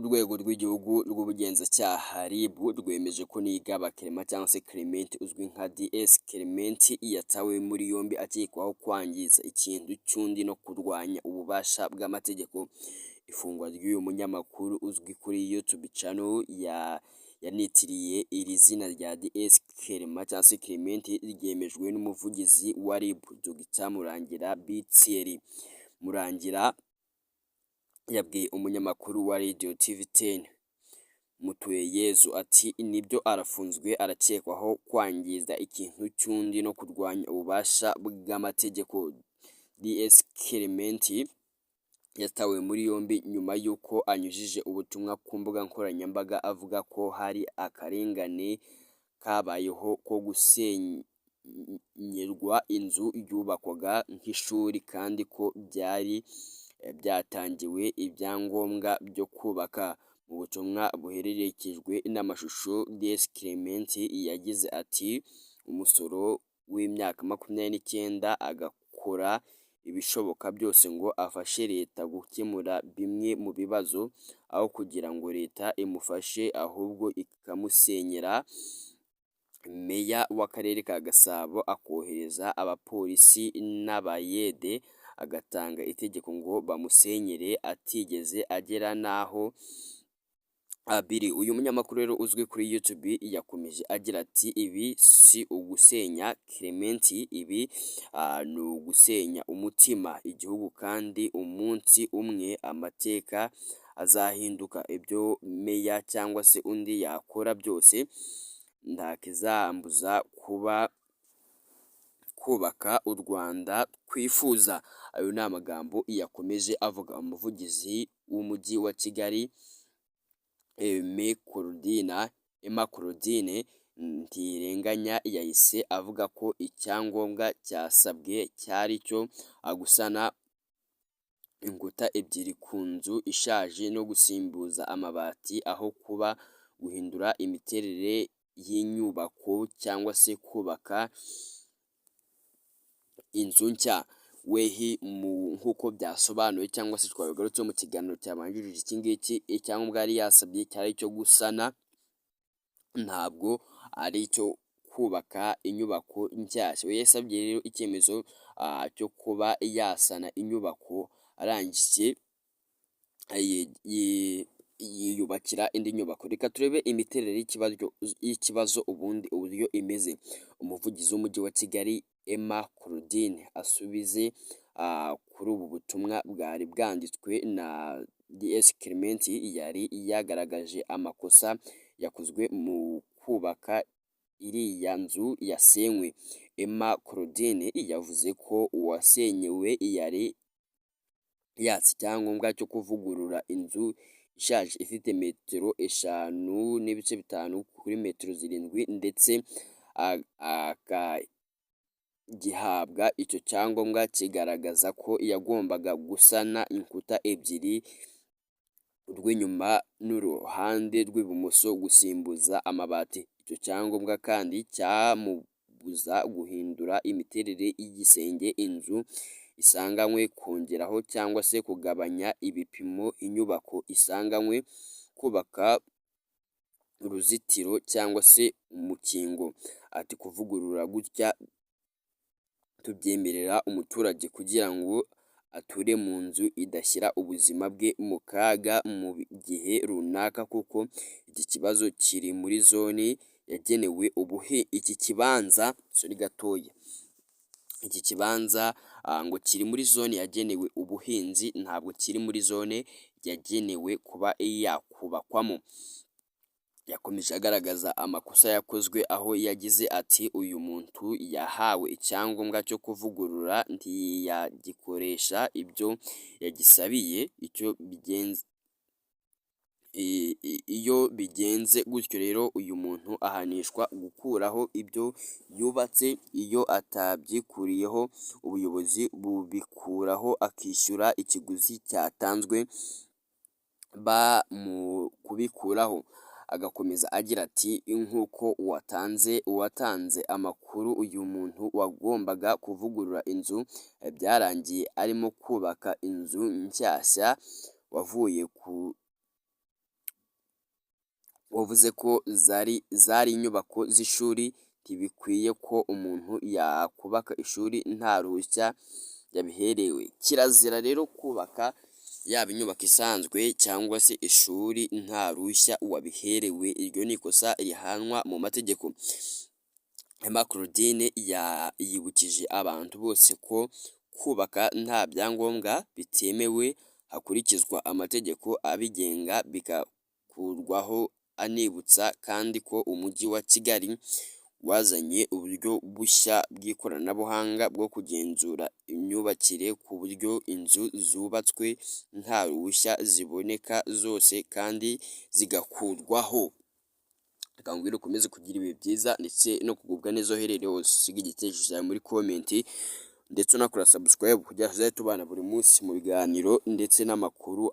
Urwego rw'Igihugu rw'Ubugenzacyaha RIB rwemeje ko Niyigaba Clement cyangwa se Clement uzwi nka DS Clement yatawe muri yombi akekwaho kwangiza ikintu cy'undi no kurwanya ububasha bw'amategeko. Ifungwa ry'uyu munyamakuru uzwi kuri YouTube channel ya yanitiriye iri zina rya DS Clement cyangwa se Clement ryemejwe n'umuvugizi wa RIB, Dr Murangira B Thierry. Murangira yabwiye umunyamakuru wa Radio TV 10 Mutuyeyezu ati: "Nibyo, arafunzwe, arakekwaho kwangiza ikintu cy'undi no kurwanya ububasha bw'amategeko." DS Clement yatawe muri yombi nyuma y'uko anyujije ubutumwa ku mbuga nkoranyambaga avuga ko hari akarengane kabayeho ko gusenyerwa inzu yubakwaga nk'ishuri kandi ko byari byatangiwe ibyangombwa byo kubaka. Mu butumwa buherekejwe n'amashusho, DS Clement yagize ati: "Umusore w'imyaka 29 agakora ibishoboka byose ngo afashe leta gukemura bimwe mu bibazo, aho kugira ngo leta imufashe ahubwo ikamusenyera, Meya w'Akarere ka Gasabo akohereza abapolisi n'abayede, agatanga itegeko ngo bamusenyere atigeze agera n'aho biri." Uyu munyamakuru rero uzwi kuri YouTube yakomeje agira ati: "Ibi si ugusenya Clement, ibi ni ugusenya umutima igihugu, kandi umunsi umwe amateka azahinduka. Ibyo meya cyangwa se undi yakora byose ntakizambuza kuba kubaka u Rwanda twifuza." Ayo ni amagambo yakomeje avuga. Umuvugizi w'Umujyi wa Kigali, Emma Claudine Ntirenganya, yahise avuga ko icyangombwa cyasabwe cyari icyo gusana inkuta ebyiri ku nzu ishaje no gusimbuza amabati, aho kuba guhindura imiterere y'inyubako cyangwa se kubaka inzu nshya. Wehi nk'uko byasobanuwe cyangwa se twabigarutseho mu kiganiro cyabanjirije iki ngiki, icyangombwa yari yasabye cyari icyo gusana, ntabwo ari icyo kubaka inyubako nshyashya. We yasabye rero icyemezo cyo kuba yasana inyubako, arangije yiyubakira indi nyubako. Reka turebe imiterere y'ikibazo ubundi uburyo imeze. Umuvugizi w'Umujyi wa Kigali, Emma Claudine, asubize kuri ubu butumwa bwari bwanditswe na DS Clement, yari yagaragaje amakosa yakozwe mu kubaka iriya nzu yasenywe. Emma Claudine yavuze ko uwasenyewe yari yatse icyangombwa cyo kuvugurura inzu ishaje ifite metero 5.5 kuri metero 7, ndetse akagihabwa. Icyo cyangombwa kigaragaza ko yagombaga gusana inkuta ebyiri, urw'inyuma n'uruhande rw'ibumoso, gusimbuza amabati. Icyo cyangombwa kandi cyamubuza guhindura imiterere y'igisenge inzu isanganywe, kongeraho cyangwa se kugabanya ibipimo inyubako isanganywe, kubaka uruzitiro cyangwa se umukingo. Ati: "Kuvugurura gutya tubyemerera umuturage kugira ngo ature mu nzu idashyira ubuzima bwe mu kaga mu gihe runaka, kuko iki kibazo kiri muri zone yagenewe ubuhi iki kibanza, sorry gatoya, iki kibanza ngo kiri muri zone yagenewe ubuhinzi, ntabwo kiri muri zone yagenewe kuba yakubakwamo." Yakomeje agaragaza amakosa yakozwe, aho yagize ati: "Uyu muntu yahawe icyangombwa cyo kuvugurura, ntiyagikoresha ibyo yagisabiye. Icyo bigenze, iyo bigenze gutyo rero, uyu muntu ahanishwa gukuraho ibyo yubatse. Iyo atabyikuriyeho, ubuyobozi bubikuraho akishyura ikiguzi cyatanzwe mu kubikuraho." Agakomeza agira ati: "Nk'uko uwatanze amakuru, uyu muntu wagombaga kuvugurura inzu byarangiye arimo kubaka inzu nshyashya wavuye ku Wavuze ko zari inyubako z'ishuri. Ntibikwiye ko umuntu yakubaka ishuri nta ruhushya yabiherewe. Kirazira rero kubaka yaba inyubako isanzwe cyangwa se ishuri nta ruhushya wabiherewe, iryo ni ikosa rihanwa mu mategeko. Emma Claudine yibukije abantu bose ko kubaka nta byangombwa bitemewe, hakurikizwa amategeko abigenga bigakurwaho. Anibutsa kandi ko Umujyi wa Kigali wazanye uburyo bushya bw'ikoranabuhanga bwo kugenzura imyubakire, ku buryo inzu zubatswe nta ruhushya ziboneka zose kandi zigakurwaho. Reka nkubwire ukomeze kugira ibihe byiza ndetse no kugubwa neza aho uherereye hose. Usiga igitekerezo cyawe muri comment ndetse unakora subscribe kugira ngo tuzajye tubana buri munsi mu biganiro ndetse n'amakuru.